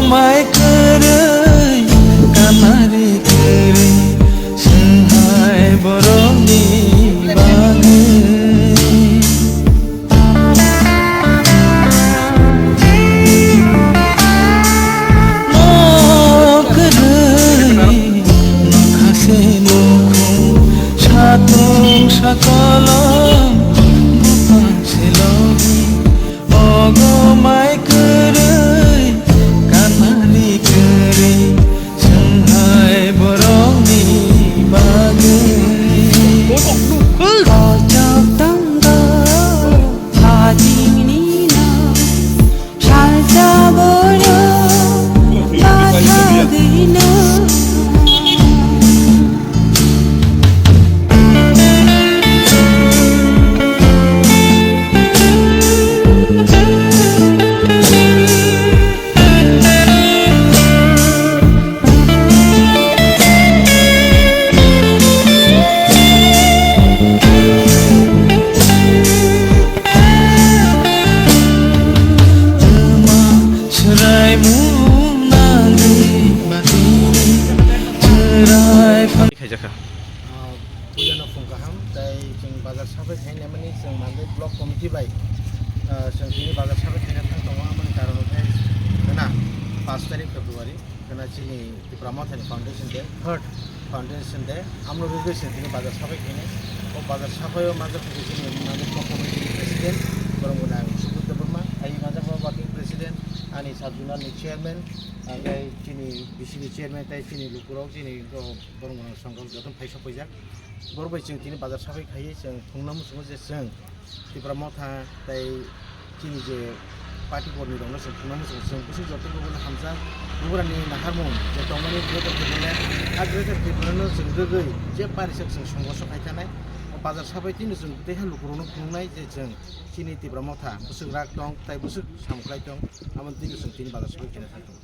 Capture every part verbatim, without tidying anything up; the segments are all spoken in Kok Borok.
Mai kwrwi, kanari kwrwi, swnghai borokni bagwi. Nok kwrwi, nokha se nukhung, satung sakolom, buphang se logi. Ogo mai kwrwi, kanari kwrwi, swnghai borokni bagwi. Kochok tangdo, hajingni no, salsa borok, bathagwino. Swraimung nangwi batini swrai pha- Khaijakha. Ah, puja no phung kaham, tei chwng bazar sabai khainai mani chwng Mandai Block Committee bai, ah, chwng tini bazar sabai khaina thang tongo, amoni karon khe khwna paanch tarik February, khwna chini Tipra Mothani Foundation Day, third Foundation Day, amno rwgwi chwng tini bazar sabai khainai. O bazar sabai o majak khe chini Mandai Block Committee ni President, borok bo nang Sukut Debbarma, ai majak o Working President, ani Sub Zonal ni Chairman, ang khe chini B C ni Chairman tei chini lukurok chini, o, borok bo nang songkol joto phai sok paijak. Borok bai chwng tini bazar sabai khaiwi chwng phungna muchungo je chwng Tipra Motha tei chini je party kormi rokno chwng phungna muchungo, chwng bwswk joto bubagra hamjak, bubagrani naharmung je tongmani Greater Tipraland, a Greater Tipraland no chwng rwgwi je parisak chwng songorso khai thanai, o bazar sabai tini chwng tei ha lukurokno phunuknai je chwng chini Tipra Motha bwswk rak tong tei bwswk samung khlai tong, abo tini chwng tini bazar sabai khaina thang tongo.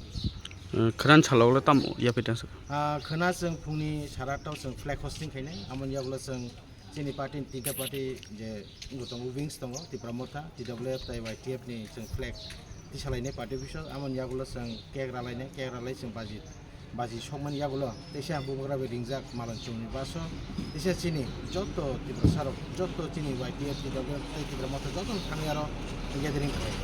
Eh, khwran salok le tamo yaphi tang saka? Ah, khwna chwng phungni sara atta o chwng flag hosting khainai, amoni yagulo chwng chini party ni tinta party je wngwi tongo, wings tongo, Tipra Motha, T W F tei Y T F ni chwng flag tisalainai party office o, amoni yagulo chwng cake ralainai, cake ralai chwng baji, baji sokmani yagulo teisa bubagra bai ringjak malanchwngni bus o, teisa chini joto Tiprasa rok, joto chini Y T F, T W F tei Tipra Motha jotono thangwi aro gathering khlai.